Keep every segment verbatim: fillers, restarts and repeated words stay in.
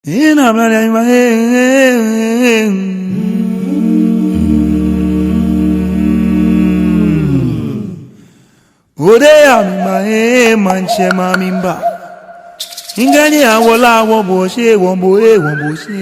Ina mlali ma, eh, eh, eh. Ode ami ma, eh, maŋtsɛ ma mi mba. Ngani awola wo bo she, wo bo, eh, wo bo she.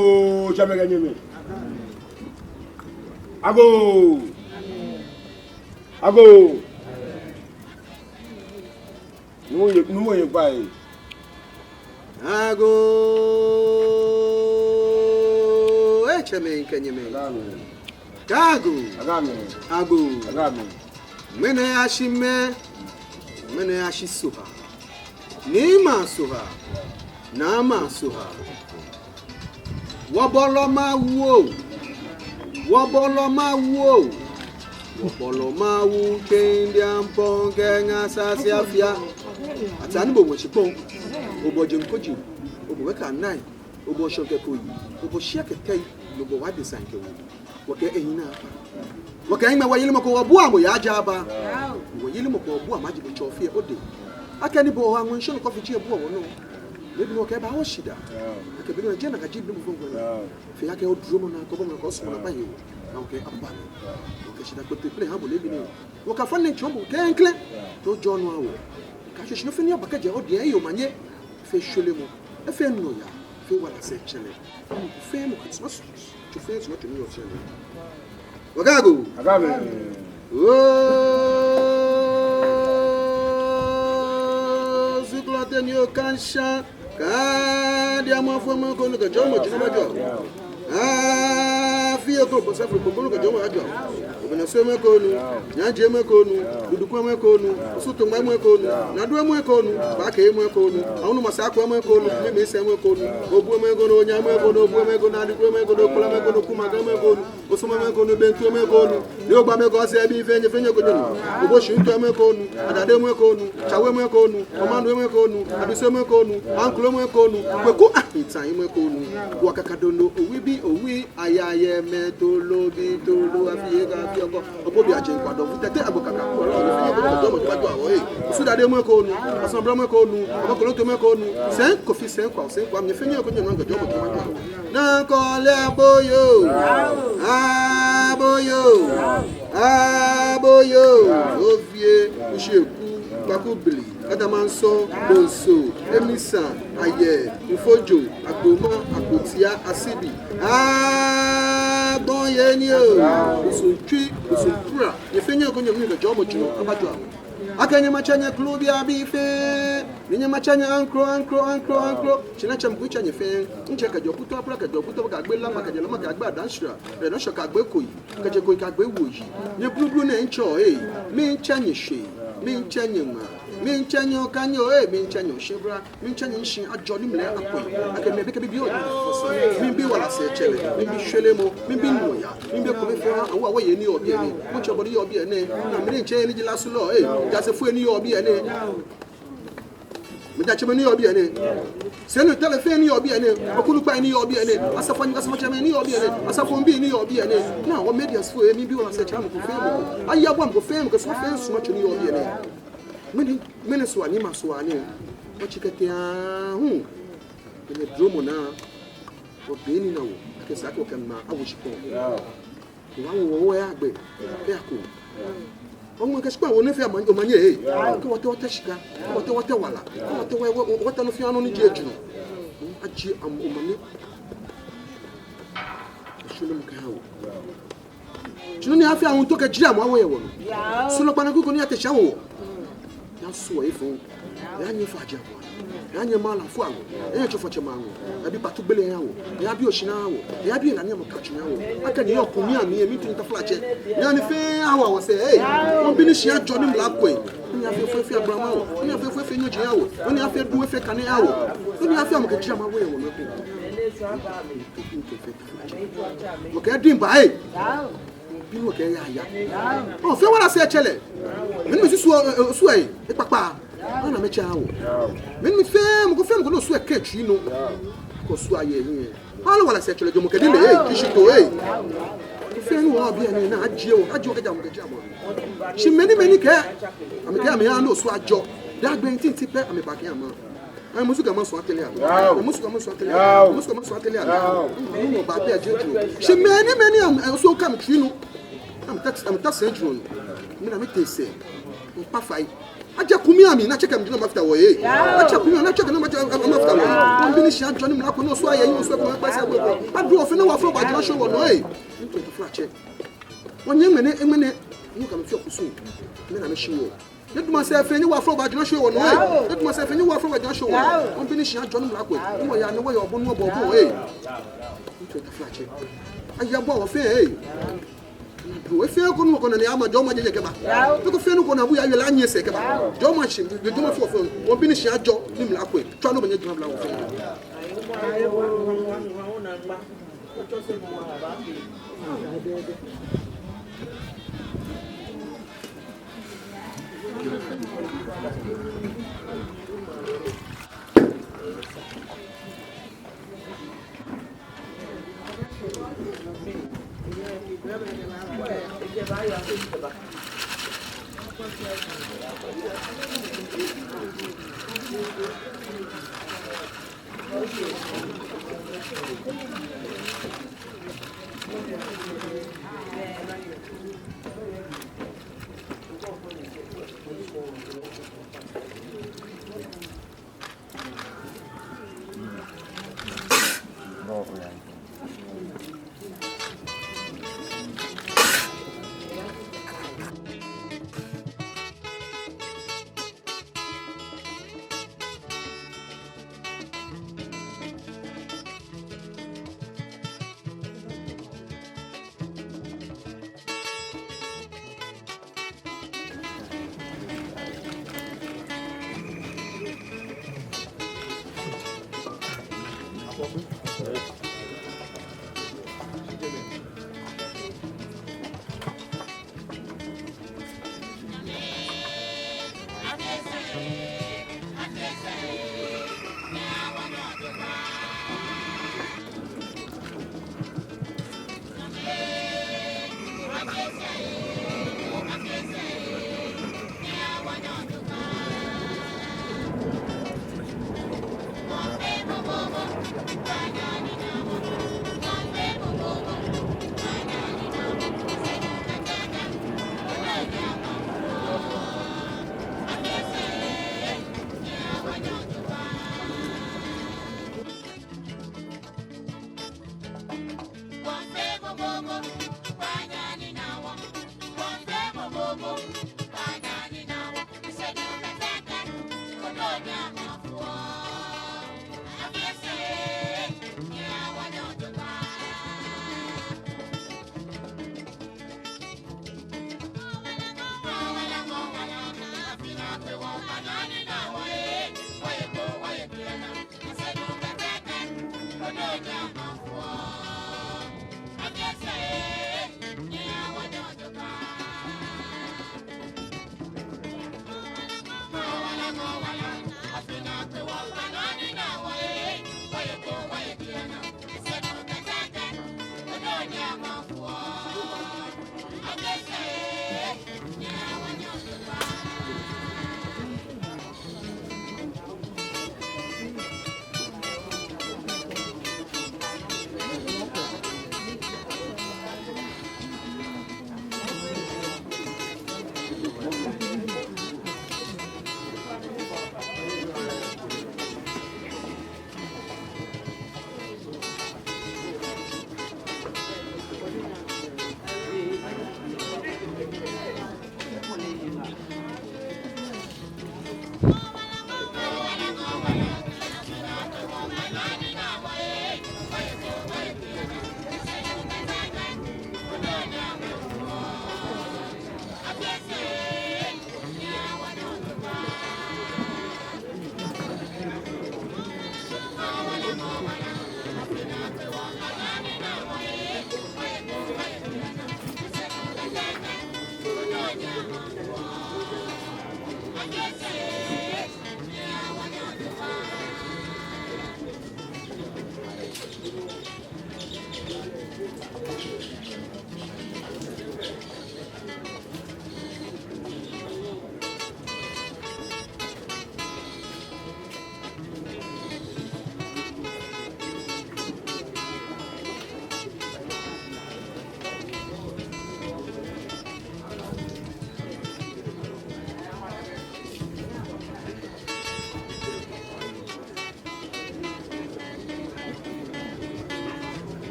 Oo, tsɛmɛi kɛ nyɛmɛi. Agoo. Agoo. Nuumo ye, nuumo ye kpa ye. Agoo. Ee, tsɛmɛi kɛ nyɛmɛi. Agoo. Agoo. Agoo. Agoo. Agoo. Ŋmɛnɛ ashi mɛ, ŋmɛnɛ ashi Sohaa. Niimɛi a-Sohaa, naamɛi a-Sohaa. Wɔbɔlɔ Mawu oo, wɔbɔlɔ Mawu oo, wɔbɔlɔ Mawu kɛ ndiampɔŋ kɛ ŋa sase afia. Ataa ni bo ŋɔ shikpɔŋ, obɔ jeŋ kɔji, obɔ weka nai, obɔ shɔŋ kɛ koyi, obɔ shia kɛ tɛi, obɔ wa de san kɛ wo. Wɔkɛ ehi naa. Wɔkɛ ehi mɛ wɔyeli mɔ ko wɔbua mɔ ya ja ba. Wɔyeli mɔ ko wɔbua mɔ aji bo tsɔ fie ode. Akɛni bo oha ŋwɛi shɔŋ kɔfi ji ebua wɔ nɔ. Lebi nɔ kɛ ba wɔ shidaa. Akɛ bi nɔ jɛ na ka ji bi mɔ fɔŋ kɔnɔ. Fee akɛ oduro mɔ naa kɔbɔ mɔ naa kɔsumɔ naa kpa ye o. Na wɔkɛ aba. Wɔkɛ shidaa kpɛtɛ kpɛlɛ ha bo lebi nɛ. Wɔkɛ fɔ nɛ tsɔ bo kɛŋklɛ. To jɔ nɔ awo. Ka shi shi nɔ fɛɛ ni aba kɛjɛ ode eyi omanye. Fee shwele mɔ. Efee nɔyaa. Fee wala sɛɛ tsɛlɛ. Fee mɔ ko suma su. Tsu fɛɛ suma tsu ni yɔɔ fɛɛ. Wɔkɛ agoo. Agoo. Oo, zuklɔ tɛ ni okaŋ sha. Kadi amɔ afɔ mɔ ko nu kɛ jɔɔmɔ tsu na ma jɔ. Aa, fio ko bɔ safo ko nu kɛ jɔɔmɔ ajɔ. Obɛnɛ sɔɔmɔ ko nu, nyaje mɔ ko nu, dudu ko mɔ ko nu, sutu mɔ ko nu, nadu mɔ ko nu, bake mɔ ko nu, awu nu masa ko mɔ ko nu, mimi sɛ mɔ ko nu, obu mɔ ko nu, onya mɔ ko nu, obu mɔ ko nu, adi ko mɔ ko nu, kula mɔ ko nu, kuma ga mɔ ko nu, osuma mɔ ko nu, bentu mɔ ko nu, yogba mɔ ko sɛ bi fɛɛ nyɛ fɛɛ nyɛ ko nyɛ nu, obo shi ntɔ mɔ ko nu, adade mɔ ko nu, tsawe mɔ ko nu, omanu mɔ ko nu, aduse mɔ ko nu, anklo mɔ ko nu, kweku ahitan mɔ ko nu, wakaka dondo, owi bi owi, aya yɛ mɛ tolo bi tolo, afi ye ka fi ɔkɔ. Obo bi aje nkwa dɔfu tɛtɛ agbo kaka kɔ lɔ, nyɛ fɛɛ nyɛ ko jɔɔmɔ tsu ba jɔ awɔ ee. Osu dade mɔ ko nu, asanbla mɔ ko nu, ɔbɔ koloto mɔ ko nu, sɛŋ kofi sɛŋ kwa, sɛŋ kwa, nyɛ fɛɛ nyɛ ko nyɛ nu kɛ jɔɔmɔ tsu ba jɔ awɔ. Naakɔlɛ aboyo, aboyo, aboyo, ovie, ushieku, kpaku bili, katamanso, bonso, emisa, ayɛ, nfojo, agboma, akpotia, asibi. Agbɔŋ yɛ ni oo, kusum tsui, kusum kura, nyɛ fɛɛ nyɛ ko nyɛ nu kɛ jɔɔmɔ tsu nɔ, aba jɔ awɔ. Akɛ nyɛ matsɛ nyɛ kulu bi abi fɛɛ, ni nyɛ matsɛ nyɛ ankro, ankro, ankro, ankro, tsi na tsɛ mɔ ko tsɛ nyɛ fɛɛ, ntsɛ kɛ jɔ kuto apra kɛ jɔ kuto kɛ agbe lama kɛ jɛ lama kɛ agbe adanshira, kɛ nɔshɔ kɛ agbe koyi, kɛ jɛ koyi kɛ agbe woyi. Nyɛ blublu nɛ ntsɛ oo ee, mitsɛ nyɛ shwe, mitsɛ nyɛ ŋma, mitsɛ nyɛ okanyɛ oo ee, mitsɛ nyɛ oshibra. Mitsɛ nyɛ nshi ajɔ ni mlɛ akpɔ. Akɛ mɛi bi kɛ bibioo. Mibi wala sɛɛ tsɛlɛ. Mibi shwelemɔ. Mibi nɔyaa. Mibi ekome fɛɛ. Awo awo yɛ ni yɔɔ biɛ nɛɛ. Mitsɛ bɔ ni yɔɔ biɛ nɛɛ. Na mitsɛ ni ji lasulɔ ee. Jaasefoi ni yɔɔ biɛ nɛɛ. Mijaasefoi ni yɔɔ biɛ nɛɛ. Sɛnitɔlɔi fɛɛ ni yɔɔ biɛ nɛɛ. Okulukpai ni yɔɔ biɛ nɛɛ. Asafoiatsɛmɛi ni yɔɔ biɛ nɛɛ. Asafobii ni yɔɔ biɛ nɛɛ. Na wɔ mediafoi ee. Mibi wala sɛɛ tsɛlɛ mɔ ko fɛɛ mɔ ko. Aya bua mɔ ko fɛɛ mɔ ko suma fɛɛ suma tsɔ ni yɔɔ biɛ nɛɛ. Mɛni, mɛni sua ni masua ni wɔtsi kɛtee aahu. Mɛni duromɔ naa, wɔbɛ ni na wɔ, akɛ sa kɛ wɔkɛ ŋmaa awo shikpɔŋ. Wɔwo wɔ wɔya gbɛ, kɛ ako. Wɔŋmɛ kɛ shikpɔŋ awo nɛɛ fɛɛ omanye, omanye ee. Kɛ wɔtɛ wɔtɛ shika, kɛ wɔtɛ wɔtɛ wala, kɛ wɔtɛ wɔ, wɔ, wɔtɛ nɔ fɛɛ nɔ ni ji ejurɔ. Aji am, omanye. Eshwɛ lɛ mɔ kɛ ha wɔ. Tsi nɔ ni afee ahuntoo kɛ jiri amɔ awo yɛ wɔnɔ. Sulɔ kpanaku ko ni ate shi awo wɔ. Nyɛsumɔ efɔŋ. Nyɛnyɛ faa jɛ abua. Nyɛnyɛ mala fua ŋɔ. Nyɛnyɛ tsofa tsɛ ma ŋɔ. Nyɛbi patu gbele ya wɔ. Nyɛbi oshina wɔ. Nyɛbi ela ni amɔ katsu ya wɔ. Akɛ ni yɔɔ kumi ami, emi tu ni taflatsɛ. Nyɛnifeemɔ awo wɔsɛɛ, ei. Wɔmiibi ni shia ajɔ ni mla akwɛ. Ni afee fɛɛ fɛɛ ablama wɔ. Ni afee fɛɛ fɛɛ nyɔji ya wɔ. Ni afee du fɛɛ kane ya wɔ. Ni afee amɔ kɛ jira ma wɔ yɛ wɔ mɛ ko. Mɔ kɛ din ba, ei. Bi ni okɛya ya. Ɔ, fɛɛ wala sɛɛ tsɛlɛ. Mɛni misusuɔ, ɛ, ɛ, osuɔ, ei, ekpakpa. Ana mɛtsɛ awo. Mɛni fɛɛ, mɔ ko fɛɛ mɔ ko ni osuɔ kɛ tsui nɔ. Kɛ osuɔ yɛ hiɛ. Ala wala sɛɛ tsɛlɛ jɔɔmɔ kɛ din lɛ, ei, kishi to, ei. Fɛɛ ni wɔbi ani na ajie wɔ, ajie wɔ kɛjɛ mɔ kɛ jira mɔ. Shi mɛni mɛni kɛ. Amɛkɛ amɛya ni osuɔ ajɔ. Daa gbɛ ntinti pɛ amɛba kɛ ama. Ai, musu kɛ masu atɛlɛ a. Yao. Musu kɛ masu atɛlɛ a. Yao. Musu kɛ masu atɛlɛ a. Yao. Mɔ ba pɛ ajɛ juro. Shi mɛni mɛni am, eh, osuɔ kɛ mi tsui nɔ. Amɛta, amɛta sɛɛ juro. Mi na mite sɛɛ. Mpa fai. Ajɛ kumi ami, na tsɛ kɛ mi juro mafata wɔ, ei. Yao. Ajɛ kumi, na tsɛ kɛ mi juro mafata wɔ, ei. Wɔmiibi ni shia ajɔ ni mla akwɛ ni osuɔ yɛ, osuɔ kɛ mi kpa sɛɛ akwɛ. Adu wɔ fɛɛ ni wɔfrɔ ba jina shɔ wɔ nɔ, ei. Mito taflatsɛ. Wɔnyɛ mɛni, mɛni. Nyɛkɛ mi fioo kusum. Mi na mishi wɔ. Nyɛdamɔ sɛɛ fɛɛ nyɛwa fɛɛ ba jina shɔ wɔ nɔ, ei. Nyɛdamɔ sɛɛ fɛɛ nyɛwa fɛɛ ba jina shɔ wɔ nɔ. Wɔmiibi ni shia ajɔ ni mla akwɛ. Ni wɔya ni wɔya obonu wɔbɔ obonu, ei. Mito taflatsɛ. Aya bua wɔ fɛɛ, ei. Bro, efee ko nu ko na ni ama jɔɔmɔ jɛjɛ kɛba. Efee ko fɛɛ nu ko na bu ya yɛ la nyɛ sɛɛ kɛba. Jɔɔmɔ shi, jɔɔmɔ fɛɛ fɛɛ. Wɔmiibi ni shia ajɔ ni mla akwɛ. Tswa nɔ bɛ nyɛ jɔɔmɔ mla akwɛ.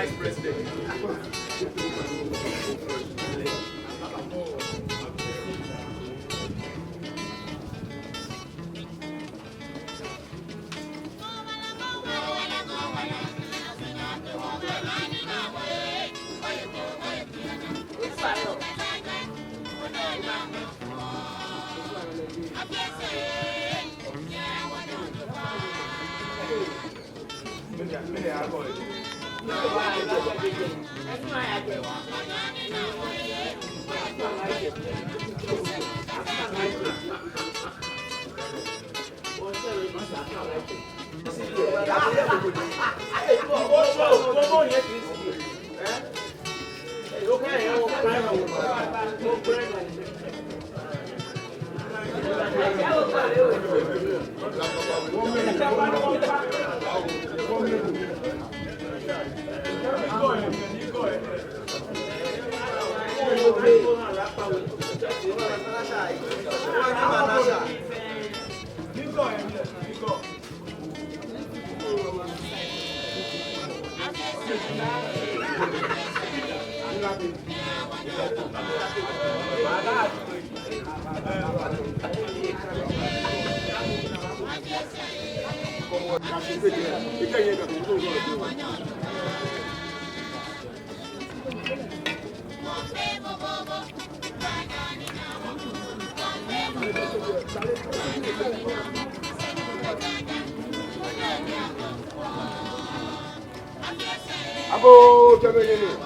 Vice President. Agoo, tsɛmɛi kɛ nyɛmɛi.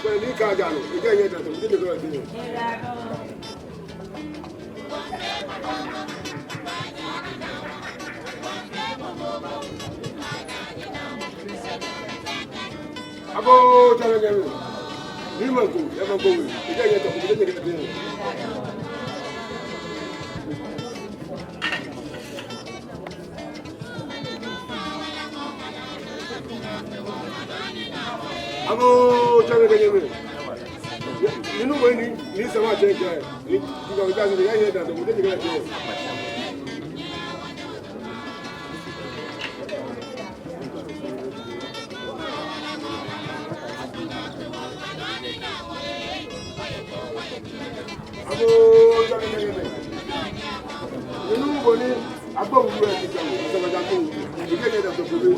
Kɛ ni ka ja nɔ, ekɛ nyɛ da tɔ, mite ni kɔ ti. Agoo, tsɛmɛi kɛ nyɛmɛi. Ni mɔ ko, ya mɔ ko wɛ. Ekɛ nyɛ da tɔ, mite ni kɔ ti. Agoo, tsɛmɛi kɛ nyɛmɛi. Ni nuumo ni, ni sama tsɛ kɛ. Ni, ni ka ja ni ya ye da tɔ, mite ni kɔ ti. Agoo, tsɛmɛi kɛ nyɛmɛi. Ni nuumo ni, agbo wulu ɛ ti ja wulu, sama ja ko. Ekɛ nyɛ da tɔ ko bi.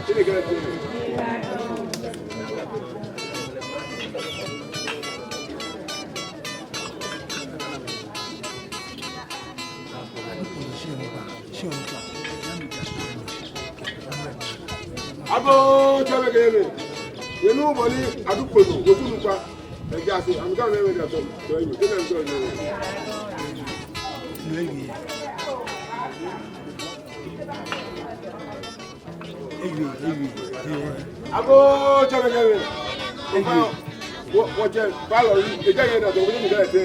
Mite ni kɔ ti. Agoo, tsɛmɛi kɛ nyɛmɛi. Ni nuumo ni, adu kponu, okunu kpa. Ejaakɛ, amɛkɛ mɛi mɛi da tɔ, tɔ yi, tɔ yi, tɔ yi. Agoo, tsɛmɛi kɛ nyɛmɛi. Wɔ, wɔ, wɔtsɛ, palɔ, ekɛ nyɛ da tɔ, mite ni kɔ ti.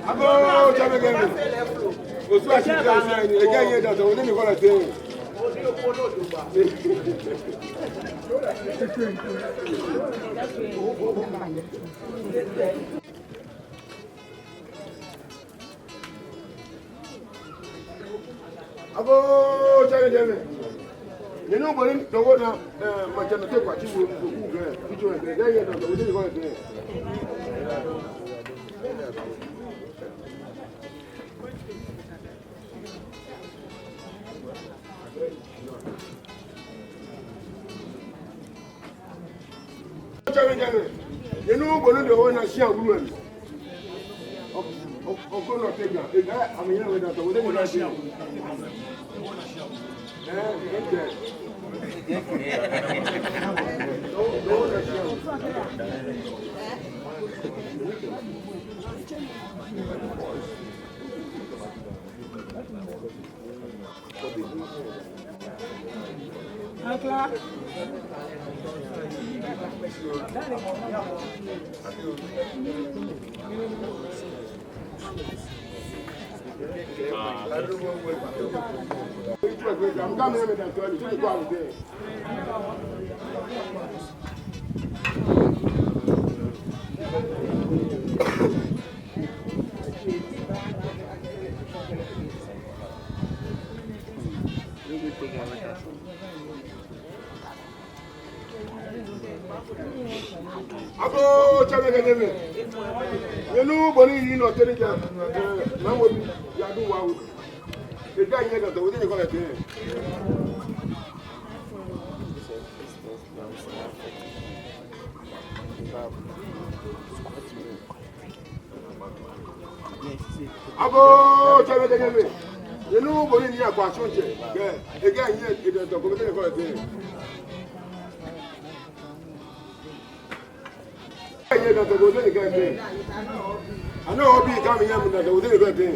Agoo, tsɛmɛi kɛ nyɛmɛi. Osu asi kɛ osu ayi, ekɛ nyɛ da tɔ, mite ni kɔ ti. Agoo, tsɛmɛi kɛ nyɛmɛi. Ni nuumo ni, dɔwɔ na, eh, maŋtsɛ nɔ te kwa ti wo, wo ku kɛ, ti tso kɛ, ekɛ nyɛ da tɔ, mite ni kɔ ti. Tsɛmɛi kɛ nyɛmɛi. Ni nuumo ni dɔwɔ na shia wulu ɛ. O, o, okɔ nɔ te ja. Ekɛ, amɛnyɛ wɛ da tɔ, mite ni kɔ ti. Eh, ekɛ. Dɔwɔ na shia wulu. Agoo, tsɛmɛi kɛ nyɛmɛi. Ni nuumo ni, ni nɔ te ni ja. Eh, na mo bi, ya du wa wo. Ekɛ nyɛ da tɔ, mite ni kɔ ti. Agoo, tsɛmɛi kɛ nyɛmɛi. Ni nuumo ni, ni akwa tsɔŋtsɛ. Kɛ, ekɛ nyɛ, ekɛ da tɔ, mite ni kɔ ti. Ekɛ nyɛ da tɔ, mite ni kɔ ti. Anɔ obi kɛ mi nyɛ mi da tɔ, mite ni kɔ ti.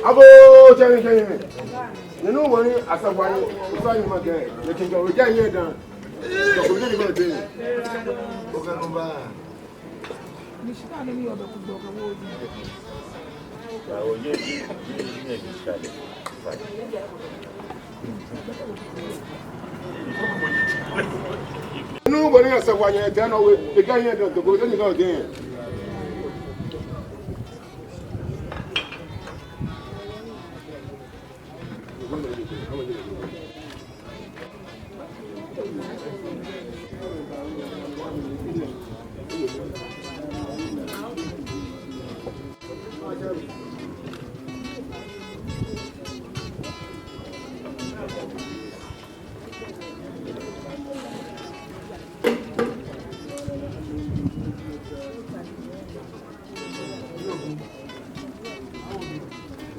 Abo, tsɛŋ, tsɛŋ. Nyɛnu bɔ ni asafoiatsɛ, ofainɛ makɛɛ, nyɛtsɛ, nyɛtsɛ, nyɛtsɛ, nyɛtsɛ. Nyɛnu bɔ ni asafoiatsɛ, nyɛtsɛ, nyɛtsɛ.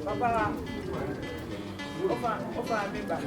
Papa, ofainɛ, ofainɛ miiba.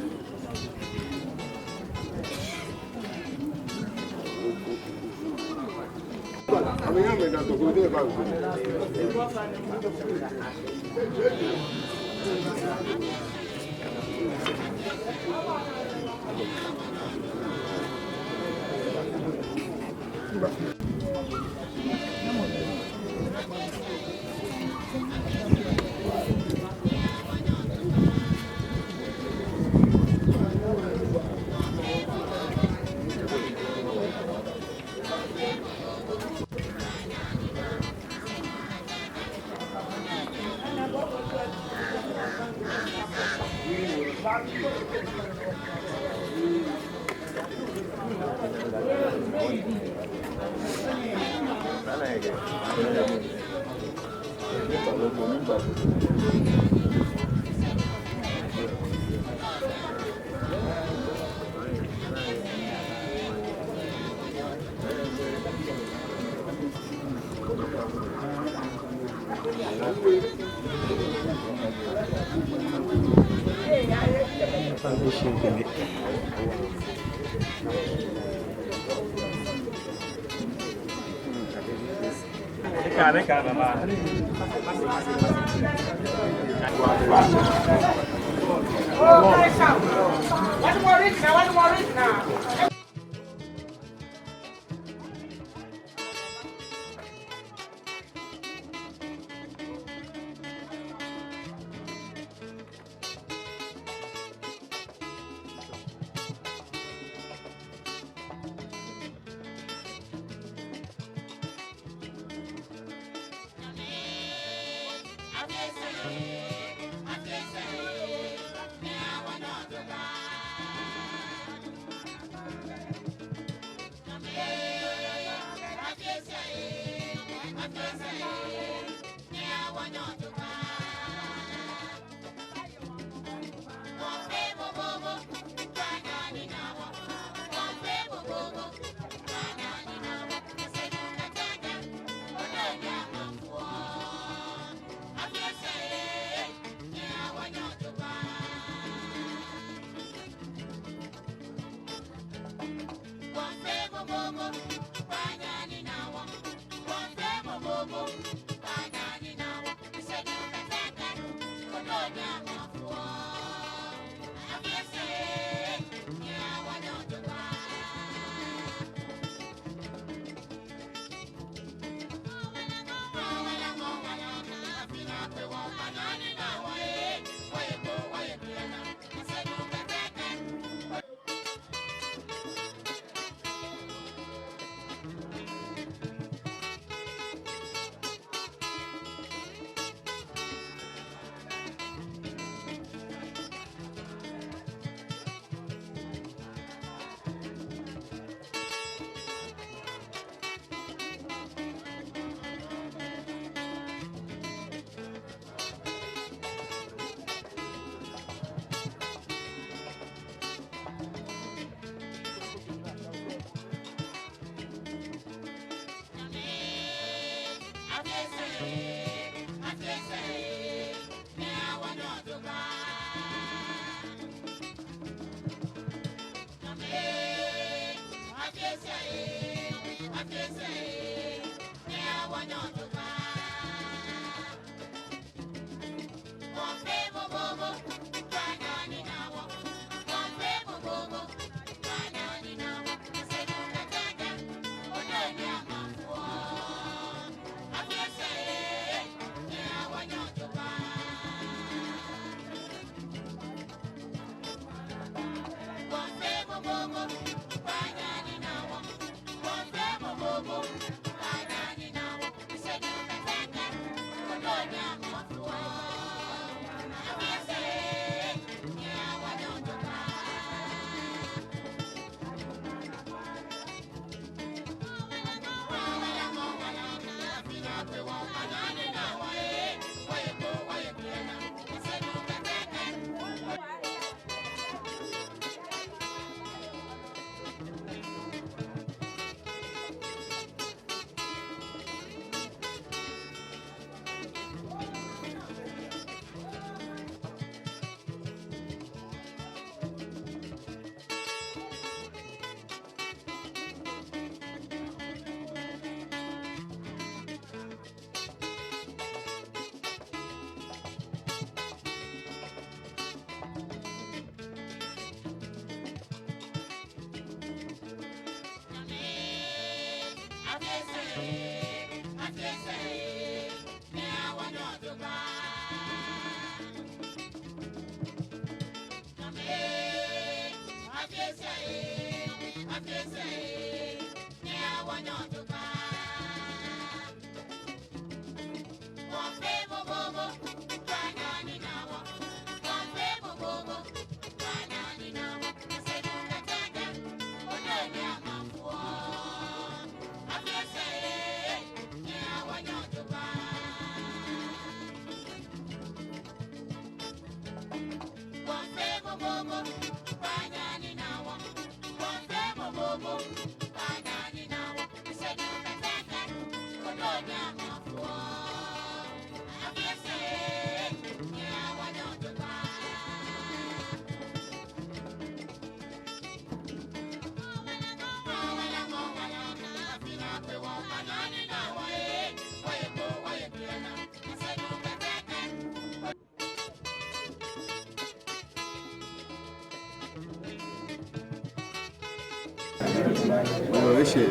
Yoo, eshɛ.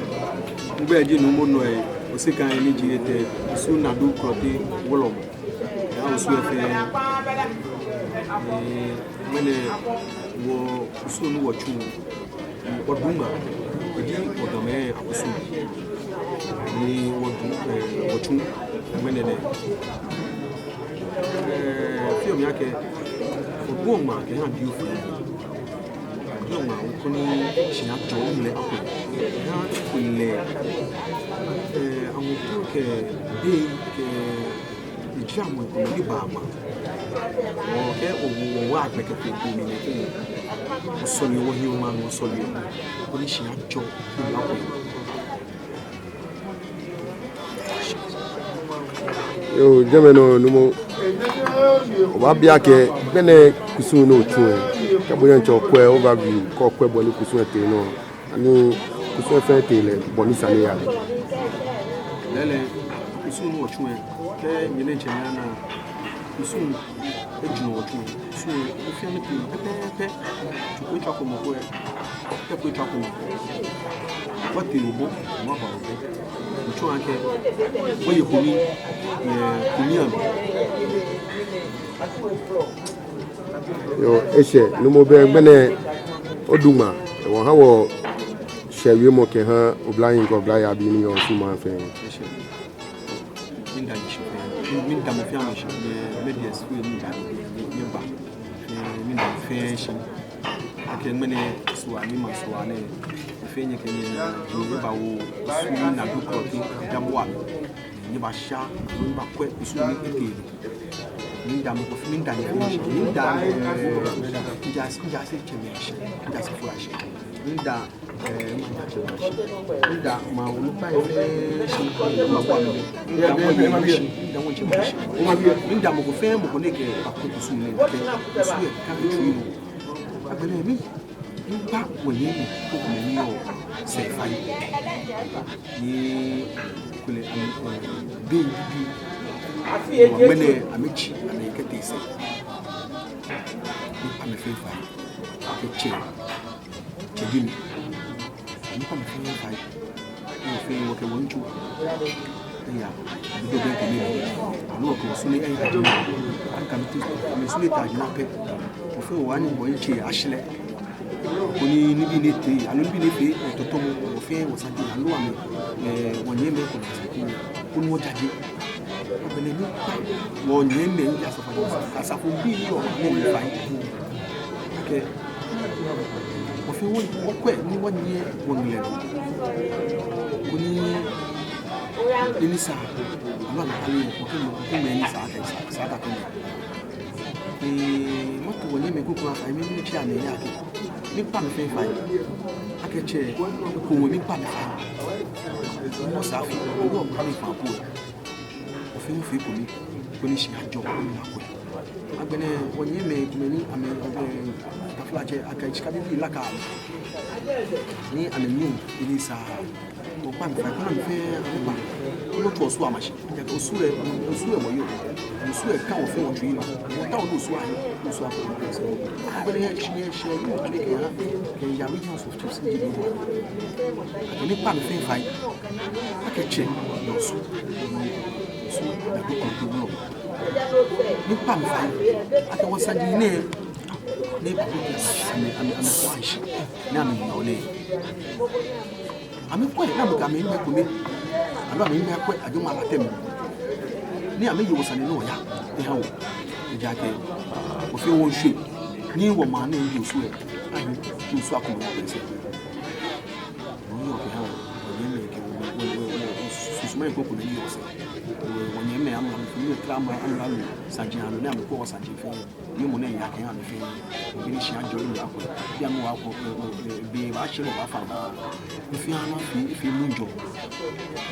Migbɛi ji Nuumo Noi Osikan ni ji etɛ, Osu Nadu Klottey Wulɔmɔ. Yaa Osu efee. Ee, ŋmɛnɛ wɔ kusum ni wɔtsuɔ, wɔdu ŋmaa, eji wɔ Gamɛi akusum. Ni wɔdu, ee, wɔtsu ŋmɛnɛ nɛɛ. Ee, fioo mli akɛ, wɔduɔ ŋmaa kɛha biɛ fɛɛ. Wɔduɔ ŋmaa koni shia ajɔ, mlɛ akɔ. Kɛha kulɛ, ee, amɔ kɛ, kɛ, kɛ, ejia mɔ ko ni ba ma. Wɔkɛ, wɔ, wɔ, wɔ agbɛnɛ kɛ ko mi nɛɛ kɛ. Wɔsɔle wɔhiɛ ŋmaa, wɔsɔle. Koni shia ajɔ, mlɛ akɔ. Yoo, jɛmɛ nɔ Nuumo. Obaabi akɛ, agbɛnɛ kusum ni otsuɔ lɛ, kɛ bo diɛŋtsɛ okwɛ, overview, kɛ okwɛ bɔ ni kusum lɛ tee nɔ. Ani kusum lɛ fɛɛ tee lɛ bɔ ni sa ni eya lɛ? Lɛɛlɛŋ, kusum ni wɔtsuɔ lɛ, kɛ nyɛ diɛŋtsɛ nyɛna, kusum lɛ ejurɔ wɔtsuɔ. Kusum lɛ, ofainɛ tee pɛpɛɛpɛ. Tsu ko etswako mɔ ko lɛ, tɛ ko etswako mɔ ko. Wɔtee obɔ, wɔba obɔ. Otsuɔ akɛ, wɔye kunim, ee, kunim amli. Yoo, eshɛ, Nuumo, bɛ agbɛnɛ odu ŋmaa, wɔha wɔshɛ wiemɔ kɛha oblahii kɛ oblayei abii ni yɔɔ Osu maŋ fɛɛ. Eshɛ. Miida nyɛ shi fɛɛ. Miida mɔ fɛɛ mɔ shi. Nyɛ medias fɛɛ, miida nyɛ, nyɛ, nyɛba. Ee, miida mɔ fɛɛ shi. Akɛ ŋmɛnɛ Osu ni ma Osu nɛɛ. Fɛɛ nyɛkɛ nyɛ, nyɛba wɔ Osu Nadu Klottey, Adabuwa. Nyɛbasha, nyɛbakwɛ kusum ni etee nɔ. Miida mɔ ko fɛɛ, miida nyɛ fɛɛ shi. Miida, ee, Njaase, Njaase tsɛmɛi ashi. Njaase fɛɛ ashi. Miida, ee, maŋ Njaase fɛɛ ashi. Miida maŋ onukpai fɛɛ shi. Miida maŋ onukpai fɛɛ shi. Miida wɔtsɛmɛi ashi. Miida mɔ ko fɛɛ mɔ ko ni kɛ bakwɛ kusum nɛɛ. Kɛ kusum lɛ kã etsui nɔ. Agbɛnɛ mi Miikpa wɔnyɛmimɛi krokomɛi ni yɔɔ sɛɛ fai. Ni kulɛ amɛ, eh, be bibii. Wɔmɛnɛ amɛtsi amɛ kɛtee sɛɛ. Miikpa amɛ fɛɛ fai. Akɛ tsɛ, tsɛ ji mi. Miikpa amɛ fɛɛ fai. Wɔfɛɛ wɔkɛ wɔnitso eya, bido bɛ kɛ mi. Aloo wɔkɛ wɔsune eya. Akɛ mi tsu, mi sune ta jina pɛ. Wɔfɛɛ wɔha ni wɔnitsɛ ashɛ lɛ. Koni nibii ni etee, aloo nibii ni efee, eh, tɔtɔmɔ, wɔfɛɛ wɔsane, aloo amɛ, eh, wɔnyɛmimɛi komɛi asane, koni wɔjaje. Agbɛnɛ miikpa wɔnyɛmimɛi ni ji asafoatsɛmɛi, asafobii ni yɔɔ maŋ nɛɛ mli fai. Akɛ wɔfɛɛ wɔ, wɔkwɛ ni wɔnyiɛ wɔŋlɛ. Koni nɔ ni sa, aloo amɛkale, wɔkɛ mɔ, wɔkɛ mɛi ni sa akɛ, sa, sa akɛ mɛi. Ee, mato wɔnyɛmimɛi krokomɛi afai, mi, mitsɛ amɛ yɛ akɛ, miikpa amɛ fɛɛ fai. Akɛ tsɛ, eko wɔ miikpa amɛ fai. Mɔ sa fi, eko wɔ kpa mi fai ko. Wɔfɛɛ wɔfee ekome, koni shi ajɔ, koni akwɛ. Agbɛnɛ wɔnyɛmimɛi komɛi ni amɛ, amɛ, taflatsɛ, akɛ shika bibii laka amɛ. Ni amɛnu, ni sa. Wɔkpa amɛ fai, koni amɛ fɛɛ amɛkpa. Koni wɔtswa Osu amashi. Ejaakɛ Osu lɛ, Osu lɛ wɔyɔɔ. Osu lɛ ka wɔfɛɛ wɔtsui nɔ. Wɔtaoɔ Osu ahi, Osu akɔ. Agbɛnɛ yɛ, yɛ, yɛ, yɛ, kɛ, kɛ, yɛ regions of chiefs, ni ji Osu. Akɛ miikpa amɛ fɛɛ fai. Akɛ tsɛ, yɛ Osu. Osu, yɛ Osu, yɛ Osu. Miikpa amɛ fai. Akɛ wɔsaji nɛɛ. Ni ba ko kɛ amɛ, amɛ, amɛ fɔ ashi. Ni amɛyɔɔ nɛɛ. Amɛkwɛ, ni amɛkɛ amɛhiŋmɛi kome, aloo amɛhiŋmɛi akwɛ ajɔɔmɔ lɛ teŋ. Ni amɛye wɔsane nɔ ya, eha wɔ. Ejaakɛ, wɔfɛɛ wɔnshwe, ni wɔmaŋ nɛɛ ji Osu lɛ, ahi, ji Osu akɔmɔ lɛ sɛɛ. Wɔyɔɔ kɛha wɔ, wɔnyɛmimɛi kɛ wɔ, wɔ, wɔ, wɔ, wɔ, susumai krokomɛi ni yɔɔ sɛɛ. Wɔ, wɔnyɛmimɛi amralo, ni yɔɔ kla amralo, amralo, saji aloo ni amɛkwɛ wɔsaji fɛɛ. Ni mɔ nɛɛ ya kɛha amɛ fɛɛ. Ni shi ajɔ ni akwɛ. Bi amɛ wa ko, eh, eh, eh, be ba shi lɛ ba fa ba. Ni fɛɛ ana fɛɛ, fɛɛ mu jɔ.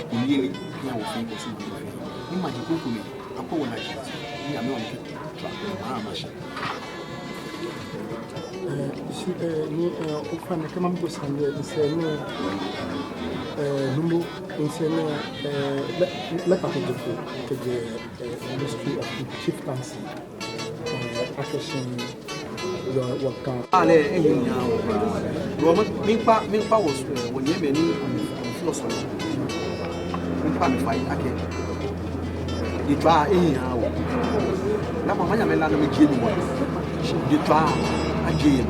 Ko yeli, fɛɛ wɔ fɛɛ ko su fɛɛ. Ni maji krokomɛi, akɔ wɔ na ji. Ni amɛ wa ni kɛ, tra, ma, ma shi. Eh, shi, eh, ni, eh, ofainɛ kɛ mami ko sane, eh, nsɛɛ nɔ, eh, numo, nsɛɛ nɔ, eh, lɛ, lɛ ka kɛjɛ fo, kɛjɛ, eh, Ministry of Chieftaincy. Akɛ shi yɔ, wɔkã. Ale ehiii aha wɔ. Wɔ, miikpa, miikpa wɔ, eh, wɔnyɛmimɛi ni amɛfee Osu. Miikpa amɛ fai akɛ, jetswaa ehiii aha wɔ. Namɔ manyɛ mala nɔ mijie mli wa. Shi jetswaa ajie yɛ.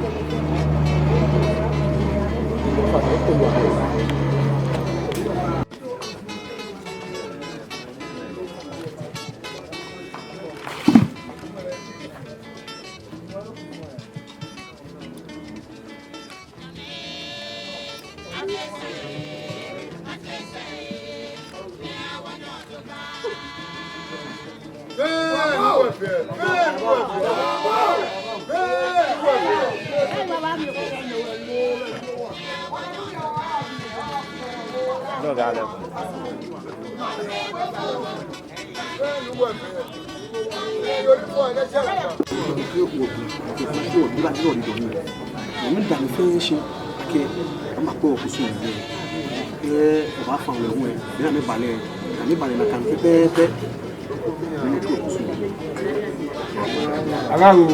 Mɛi ni da amɛ fɛɛ shi akɛ amɛkpɛ wɔ kusum lɛ. Kɛ wɔbaafã wɔ hu lɛ, be ni amɛba lɛ, amɛba lɛ nakai pɛpɛɛpɛ. Mɛi ni kpɛ wɔ kusum lɛ. Agoo,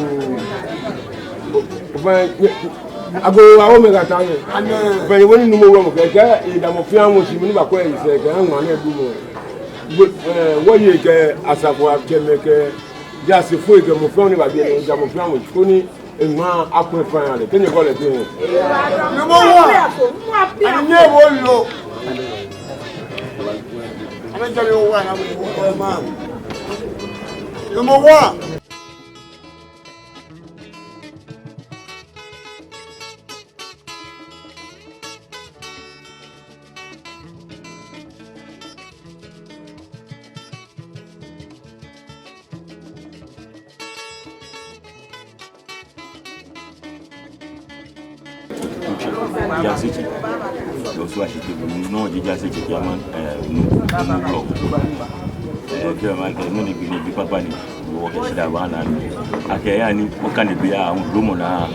agoo, awo mɛi kata mɛi. Bɛ ni wɔ ni numo wulɔmɔ kɛ, kɛ edamɔ fɛɛ mɔ shi, mɔ ni bakwɛ esɛɛ kɛ, aŋma nɛɛ dumɔ. Wɔyɛ kɛ asafoatsɛmɛi kɛ jaasefoi kɛ mɔ fɛɛ mɔ ni babi nɛɛ, edamɔ fɛɛ mɔ shi koni eŋma akpɛ fɛɛ ale. Kɛ nyɛkɔ lɛ tɛŋŋ? Number one. Ani nyɛ wo lo? Ani jɛ mi wo wa na mo wo ma. Number one. Jaasetsɛ. Yɛ Osu Ashitey, no ji jaasetsɛ kɛha, eh, Numo, Numo blɔk. Eh, kɛ ma kɛ, no ni bi ni bi kpakpa ni, wɔkɛ shidaa baana nɔ. Akɛ ya ni, wɔkane biɛ, ah, Numo naa.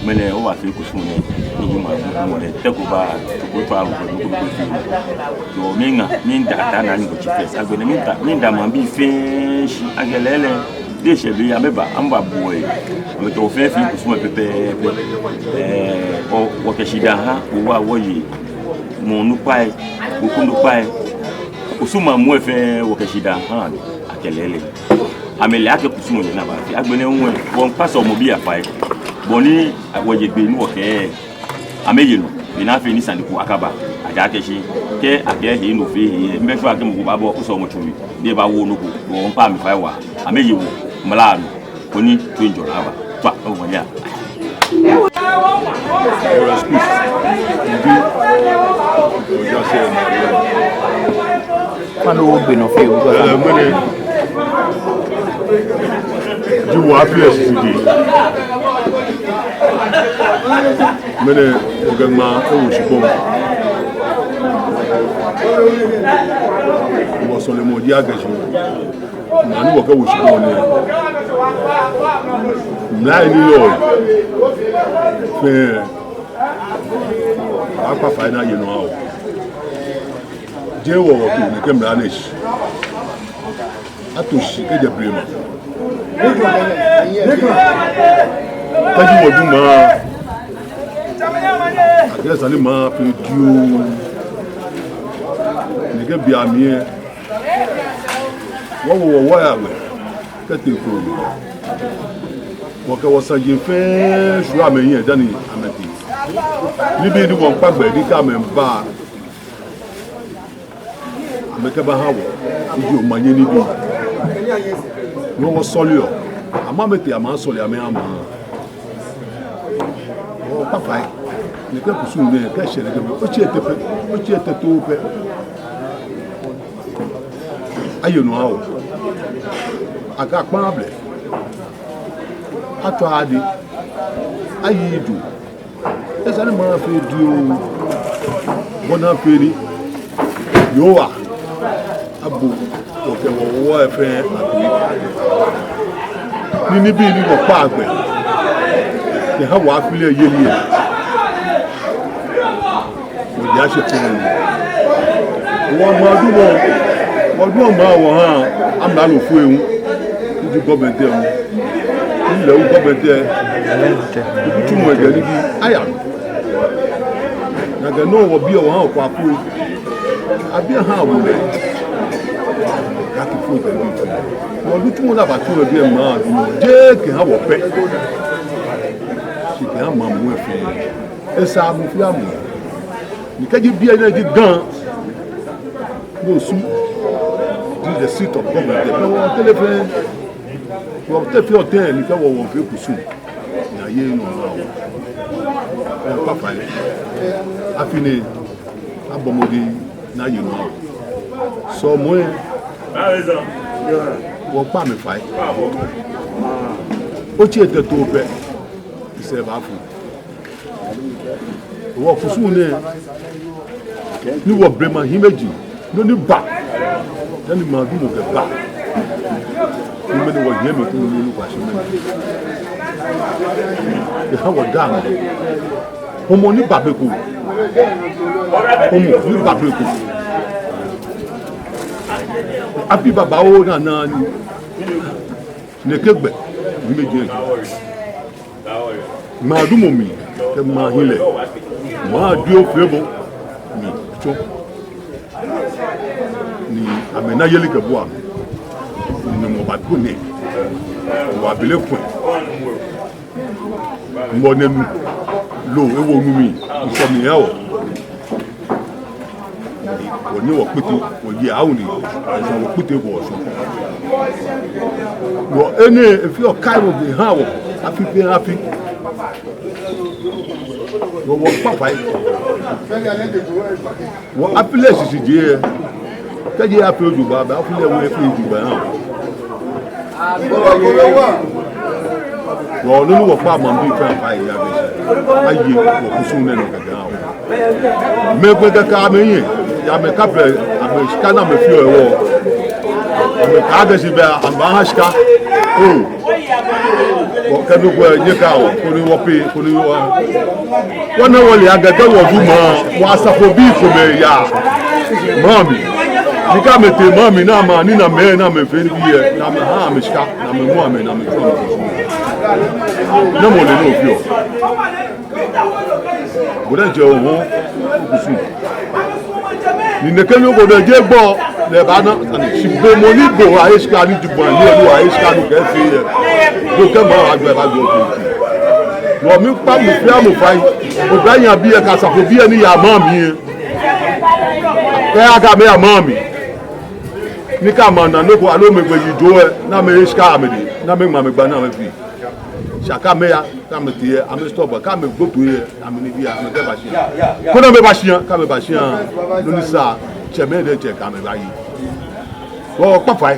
Ŋmɛnɛ wɔbafee kusum nɛɛ, ni ji maŋ kusum nɛɛ, tɛ ko ba, ko tɔ awo ko ko ko fi. Yoo, miŋa, miida ta na ni ko tsi fɛɛ. Agbɛnɛ miida, miida maŋbii fɛɛ shi, akɛ lɛɛlɛŋ, de shɛ be amɛba, amɛba bɔ yɛ. Amɛtɔ fɛɛ fee kusum pɛpɛɛpɛ. Ɛɛ, wɔ, wɔkɛ shidaa ha, wɔ wa wɔye. Mɔ onukpai, kusum onukpai. Kusum maŋ muu fɛɛ wɔkɛ shidaa ha, akɛ lɛɛlɛŋ. Amɛle akɛ kusum nɛɛ ni abaafee. Agbɛnɛ hu, wɔmiikpa sɔlemɔbii afai. Bɔ ni wɔye gbɛ ni wɔkɛɛ amɛye nɔ. Bɔ ni afee ni sane ko akaba. Ejaakɛ shi, kɛ akɛɛ he nɔ fɛɛ he, mibɛ shwɛ akɛ mɔ ko baabɔ osɔlemɔtsu mli. Ni ebawo nɔ ko. Wɔmiikpa amɛ fai waa. Amɛye wɔ mla nɔ. Koni toiŋjɔlɛ aba. Tswa, ewɔ ya. Your excuse. Ndu. Oja sɛ. Fani ogbe nɔ fɛɛ, oja sɛ. Ɛɛ, ŋmɛnɛ. Ji wɔ afi esisi. Ŋmɛnɛ, okɛ ŋmaa ewo shikpɔŋ. Wɔsɔlemɔ ji akɛ shi. Mɛi ni wɔkɛwo shikpɔŋ nɛɛ, mlai ni yɔɔ fɛɛ, akpa fai ni aye nɔ aha wɔ. Jeee wɔ wɔto nɛkɛ mla nɛɛ shi. Ato shi kɛjɛ blema. Kɛji wɔdu maŋ, akɛ sane ni maŋ fee dioo. Nɛkɛ bei amli lɛ, wɔwo wɔ wɔya gbɛ kɛtee koo. Wɔkɛ wɔsaji fɛɛ shwie amɛhiɛ dani amɛtee. Nibii ni wɔmiikpa gbɛ ni kɛ amɛba, amɛkɛbaha wɔ. Eji omanye nibii. Ni wɔsɔleɔ. Amɛ amɛtee amɛsɔle amɛha maŋ. Wɔkpa fai. Nɛkɛ kusum nɛɛ, kɛ eshɛ nɛkɛ be, otsi etɛ pɛ, otsi etɛ too pɛ. Aye nɔ aha wɔ. Akɛ akpa blɛ. Atswa ade. Ayi ijo. Esa ni maŋ fee dioo. Bɔ ni afee ni Yehowa abo wɔ kɛ wɔ wɔ fɛɛ atoi. Ni nibii ni wɔkpa gbɛ kɛha wɔ afi lɛ yeli lɛ, wɔje ashɛ fɛɛ. Wɔ maŋ dumɔ, wɔdumɔ maŋ wɔha amralofoi hu. Ni ji government lɛ hu. Ni lɛ hu government lɛ. Ni kutsu mɔ jɛ nibii aya. Nakai nɔŋŋ wɔbiɔ wɔha wɔ kwakui. Abi aha wɔ lɛ. Kaki fo jɛ nibii fɛɛ. Wɔnitsumɔ ni abatsu yɛ biɛ maŋ dumɔ. Jeee kɛha wɔ pɛ. Shi kɛha maŋ muu lɛ fɛɛ. Esa mɔ fɛɛ mɔ. Ni kɛji biɛ nɛɛ ji Ga. Ni Osu. This is the seat of government. Ni wɔteŋ lɛ fɛɛ. Wɔteŋ fɛɛ wɔteŋ ni kɛ wɔ wɔfee kusum. Ni aye nɔ aha wɔ. Wɔkpa fai. Afi nɛɛ, abɔ mɔdɛŋ ni aye nɔ aha wɔ. Sɔlemɔ lɛ, wɔkpa amɛ fai. Otsi etɛ too pɛ, esɛɛ baafu. Wɔ kusum nɛɛ, ni wɔ blema hiɛmɛiji, nɔ ni ba, dani maŋ dumɔ kɛba. Ni mɛni wɔhiɛmɛi kuu nɔ ni kpa shi mɛni. Eha wɔ damɔ. Hɔmɔ ni ba be ko. Hɔmɔ ni ba be ko. Afi babaoo nana ni. Nɛkɛ gbɛ, ni mɛi jɛ. Maŋ dumɔ mli, kɛ maŋ hiɛlɛ, maŋ dioo fɛɛ bɔ, mli tsɔ. Ni amɛna yeli kɛbua. Ni mɔ ba do nɛ. Wa bele kwɛ. Mɔ nɛ nu. Loo, ewo nu mli. Nsɔ mli ya wɔ. Wɔ ni wɔkpɛtɛ, wɔye awu ni, esa wɔkpɛtɛ ko wɔsɔ. Wɔ enɛ, efeɔ kai wɔ be ha wɔ, afi pɛ afi. Wɔ, wɔkpa fai. Wɔ afi lɛ shishijee, kɛji afi ojogbaŋŋ, bɛ afi lɛ wɔ efee ojogbaŋŋ ha wɔ. Wɔ, nɔ ni wɔkpa maŋbii fɛɛ fai ya be. Aye, wɔ kusum nɛɛ nɔ kɛkɛ ha wɔ. Mɛi kpɛ kɛkɛ amɛhiɛ, ya amɛkapɛ, amɛshika ni amɛfeɔ hewɔ. Amɛkɛɛ akɛ shi bɛ, amɛbaaha shika. Oo. Kɛ nɔ ko yɛ, nyɛkɛɛ wɔ, koni wɔpee, koni wɔ, wɔna wɔle akɛ kɛ wɔdu maŋ, wɔ asafobii komɛi yaa maŋ mli. Ni kɛ amɛtee maŋ mli ni amɛna nii ni amɛfeɔ nibii lɛ, ni amɛhaa amɛ shika, ni amɛmɔ amɛ, ni amɛtsu amɛ. Namɔ le nɔ fioo? Bo diɛŋtsɛ oho okusum. Ni nɛkɛ nɔ ko diɛŋtsɛ gbɔ lɛ baana, ani shi bo mɔ ni bo ahe shika ni ji bo ni olu ahe shika ni okɛfee lɛ. Bo kɛ maŋ ajɔ, ebajɔ bo. Nɔ mikpa mɔ fɛɛ mɔ fai. Oblahii abii lɛ kɛ asafobii lɛ ni yaa maŋ mli lɛ. Kɛ aka amɛya maŋ mli. Ni kɛ amɛna nɔ ko aloo amɛgbe yijo lɛ, ni amɛhe shika amɛdɛŋ, ni amɛŋma amɛgba ni amɛfee. Shi kɛ amɛya, kɛ amɛtee lɛ, amɛ stop, kɛ amɛgbo toi lɛ, amɛnibii lɛ, amɛkɛba shia. Koni amɛba shia, kɛ amɛba shia, nɔ ni sa, tsɛmɛi diɛŋtsɛ kɛ amɛ baaye. Wɔkpa fai,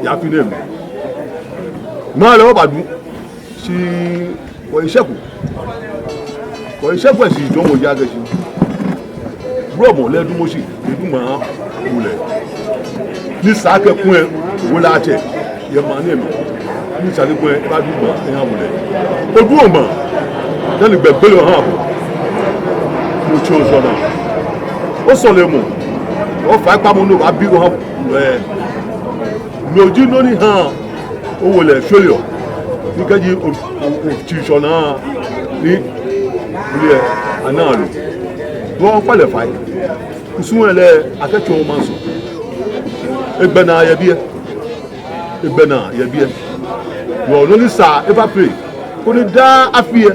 yɛ afi nɛɛ mli. Maŋ lɛ wɔbadu, shi wɔyi shɛko. Wɔyi shɛko lɛ shi jɔɔmɔ ja kɛ shi. Blɔmɔ lɛ dumɔ shi, edu maŋ wulɛ. Ni sa kɛ kulɛ, wulɛ atsɛ, yɛ maŋ nɛɛ mli. Ni sa ni kulɛ, ebadu maŋ, eha wulɛ. Odu maŋ, dani gbɛ gbele oha bo. Otsɔ sɔna. Osɔlemɔ. Ofaikpamɔ ni obaabi oha wulɛ. No ji nɔ ni haa owulɛ shwɛleɔ. Ni kɛji o, o, otsi sɔna ni, ni lɛ, anaa lo. Wɔkpa lɛ fai. Kusum lɛ akɛtsɔɔ maŋ sɔŋŋ. Egbɛnaa yɛ biɛ. Egbɛnaa yɛ biɛ. Wɔ nɔ ni sa eba pɛ. Koni daa afi lɛ,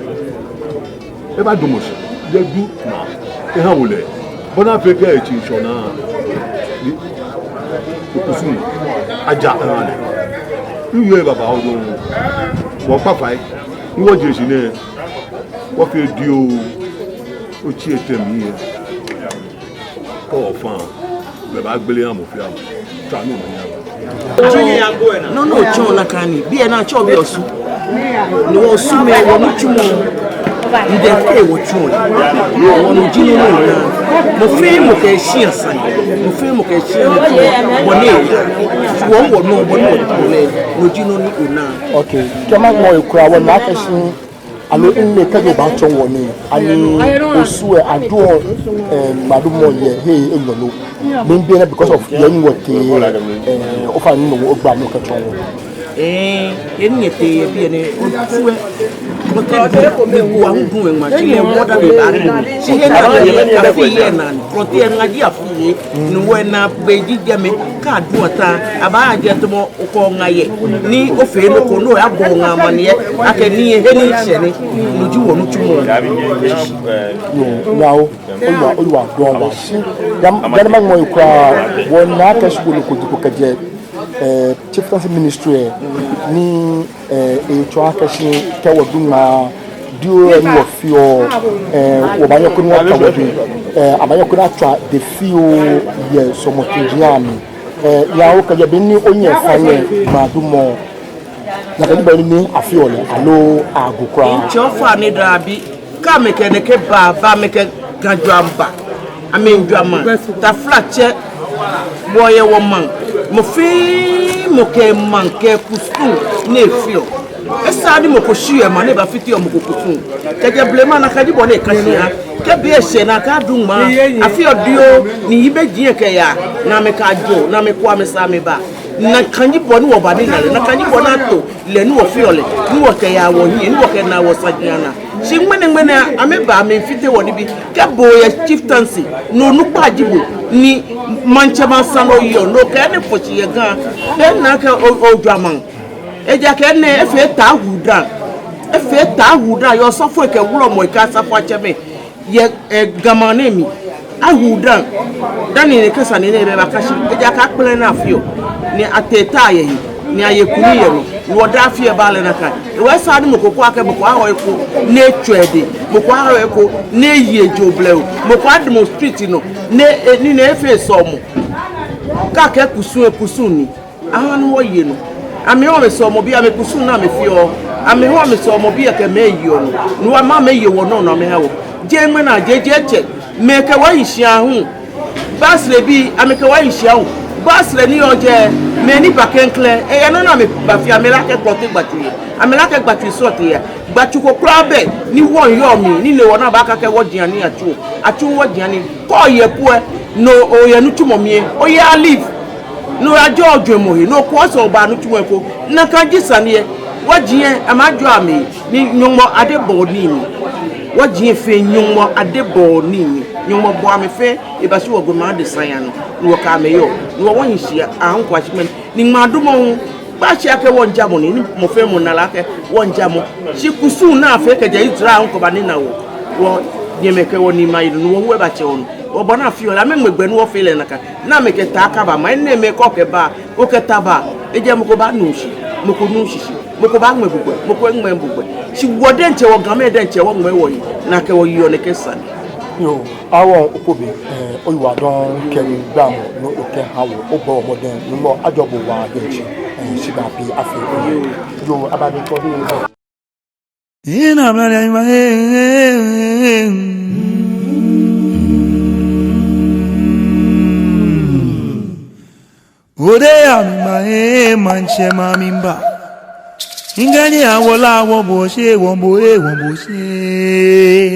ebadamɔ shi yɛ du maŋ eha wulɛ. Bɔ ni afee kɛ etsi sɔna ni okusum aja eha lɛ. Miwie babaoo dɔŋŋ. Wɔkpa fai. Ni wɔje shi nɛɛ, wɔfee dioo, otsi etɛ mli lɛ. Kɛ wɔfa, bɛ baagbele amɔ fɛɛ amɔ. Tswa ni omanye aba. Nɔ ni otsɔɔ nakai ni, biɛ naa tsɔɔ biɛ Osu. Ni wɔ Osu mɛi, wɔnitsumɔ, ni diɛŋtsɛ wɔtsuɔ lɛ. Wɔnɔ ji nɔ ni onaa. Mɔ fɛɛ mɔ kɛ eshia sane. Mɔ fɛɛ mɔ kɛ eshia nitsumɔ. Bɔ ni eya. Wɔ, wɔnɔ, bɔ ni wɔtsuɔ lɛ. No ji nɔ ni onaa. Okay. Kɛ mamɔ he kwraa, wɔna akɛ shi aloo mile kɛji obaatsɔɔ wɔ nɛɛ, ani Osu lɛ aduɔ, eh, ŋmaadumɔ yɛ he enyɔ lo? Mibi enɛ because of he ni wɔtee, eh, ofainɛ ni ogbaa mli okɛtsɔɔ wɔ. Eh, he ni nyɛtee yɛ biɛ nɛɛ, Osu lɛ, wɔtee, mibua hu du wɛ ŋmaa, shi lɛ wɔ daa ni baadu. Shi he ni yɛ, afi yɛ naa ni, Klottey lɛ ŋa ji afi yɛ, ni wɔnaa be ji jɛmɛ, kɛ adu ata, abaajɛ tamɔ okɔ ŋa yɛ, ni ofee nɔ ko, ni oyabɔ ŋa amaniɛ, akɛ nii yɛ he ni eshɛ nɛɛ, no ji wɔnitsumɔ. Yoo, nyɛhaa wɔ, oyiwala, oyiwala dɔŋŋ. Shi, ja, ja ni maŋmɔ he kwraa, wɔna akɛ shi wolo ko ji ko kɛjɛ, eh, Chieftaincy Ministry, ni, eh, etsɔɔ akɛ shi kɛ wɔdu ŋmaa, dioo ni wɔfeɔ, eh, wɔbaanyɛ koni wɔta wɔdɛŋ, eh, abaanyɛ koni atswa de fioo yɛ sɔlemɔtsu lɛ mli. Eh, nyɛhaa wɔ kɛjɛ be ni onyɛ ofa nyɛ ŋmaadumɔ, nakai ji bɔ ni afeɔ lɛ, aloo agu kwraa. Ntsɛ ofainɛ dabi, kɛ amɛkɛ nɛkɛ ba, ba amɛkɛ Ga jwɛŋmɔ ba. Amɛjwɛŋmɔ. Taflatsɛ, wɔyɛ wɔmaŋ. Mɔ fɛɛ mɔ kɛ maŋ kɛ kusum ni efeɔ. Esaaa ni mɔ ko shiɔ emaŋ ni ebafiteɔ mɔ ko kusum. Kɛjɛ blema nakai ji bɔ ni eka shi aha. Kɛ be eshɛ ni akɛdu ŋmaa, afeɔ dioo, ni yibii ji kɛyaa, ni amɛkɛjɔɔ, ni amɛkɔ amɛsɛɛ amɛba. Nakai ji bɔ ni wɔba ni wɔna lɛ, nakai ji bɔ ni ato lɛ ni wɔfeɔ lɛ, ni wɔkɛyaa wɔhiɛ, ni wɔkɛnaa wɔsaji anaa. Shi ŋmɛnɛŋmɛnɛ amɛba amɛfiteɔ wɔ nibii. Kɛ bo oyɛ chieftaincy, ni onukpa ji bo, ni maŋtsɛ maŋsane oyɔɔ, ni okɛɛ ni fɔshi yɛ Ga, be ni akɛ o, ojwɛŋmɔ. Ejaakɛ enɛ efee tawuu dã. Efee tawuu dã yɛ osɔfoi kɛ wulɔmɛi kɛ asafoiatsɛmɛi yɛ, eh, Ga maŋ nɛɛ mli. Awuu dã. Dani nɛkɛ sane nɛɛ bɛ baka shi. Ejaakɛ akplɛɛɛ ni afeɔ. Ni atee ta yɛ he. Ni aye kunim yɛ nɔ. Ni wɔ daa afi lɛ baalɛ nakai. Hewɔ esaaa ni mɔ ko ko akɛ mɔ ko awo eko ni etswa edɛŋ. Mɔ ko awo eko ni eye ejo blɛoo. Mɔ ko adamɔ street nɔ ni, eh, ni efee sɔlemɔ. Kɛ akɛɛ kusum, ekusum ni. Aha ni wɔye nɔ. Amɛhɔɔ amɛsɔlemɔbii, amɛkusum ni amɛfeɔ. Amɛhɔɔ amɛsɔlemɔbii akɛ amɛyeɔ nɔ. Ni wɔ ama amɛye wɔnɔ nɔ amɛha wɔ. Jeee ŋmɛnɛ, jeee, jeee etsɛ. Amɛkɛ wɔ hi shia hu. Basrabii, amɛkɛ wɔ hi shia hu. Basra ni yɔɔ jɛi, Mɛi ni ba klɛŋklɛŋ, eyɛ nɔ ni amɛba fee, amɛle akɛ kplɔte gbatsu yɛ. Amɛle akɛ gbatsu srɔto yɛ. Gbatsu ko kwraa bɛ ni wɔŋ yɔɔ mli, ni le wɔnaa baakɛɛ akɛ wɔji anii atsu. Atsu wɔji anii. Kɛ oyɛ kuɛ, no oyɛ nitsumɔ mli, oyɛ alive. No ajɔɔ ojwɛŋmɔ he, no kwɛ sɛɛ oba nitsumɔ ko. Nakai ji sane lɛ, wɔji lɛ, amɛjɔɔ amɛ, ni Nyɔŋmɔ adebɔɔ nii ni. Wɔji lɛ fɛɛ Nyɔŋmɔ adebɔɔ nii ni. Nyɔŋmɔ bɔ amɛ fɛɛ, ebashi wɔgbɛjianɔ adesai anɔ. Ni wɔkɛ amɛ yɔɔ, ni wɔ wɔhi shi ahuŋkwa shi mɛni. Ni ŋmaadumɔ hu, bashi akɛ wɔŋjamɔ ni, ni mɔ fɛɛ mɔ na lɛ akɛ wɔŋjamɔ. Shi kusum ni afee kɛjɛ Israel hu kɛba ni na wɔ. Wɔnyɛmimɛi kɛ wɔniimɛi ayi ni wɔ hu ebatsɛ wɔ nɔ. Wɔbɔ ni afee wɔ lɛ, amɛŋmɛ gbɛ ni wɔfee lɛ nakai. Ni amɛkɛ ta kɛba maŋ nɛɛ mli kɛ okɛba, okɛ ta ba. Ejaakɛ mɔ ko baanu shishi, mɔ ko nuuu shishi, mɔ ko baaŋmɛ bo gbɛ, mɔ ko eŋmɛɛɛ bo gbɛ. Shi wɔ diɛŋtsɛ wɔ Gamɛi diɛŋtsɛ wɔŋmɛɛ wɔyi, ni akɛ wɔ yeɔ nɛkɛ sane. Yoo, Aaron Okobe, eh, oyiwaladɔŋŋ kɛ nigbalamɔ ni okɛha wɔ, obɔ mɔdɛŋ, Nyɔŋmɔ ajɔɔ bo waa diɛŋtsɛ, eh, shika pii afee. Yoo, aba ni kɔ bi. Ina mlali ma, eh, eh, eh. Ode ya mi ma, eh, maŋtsɛ ma mi ba. Ngani awola wo bo she, wo bo, eh, wo bo she.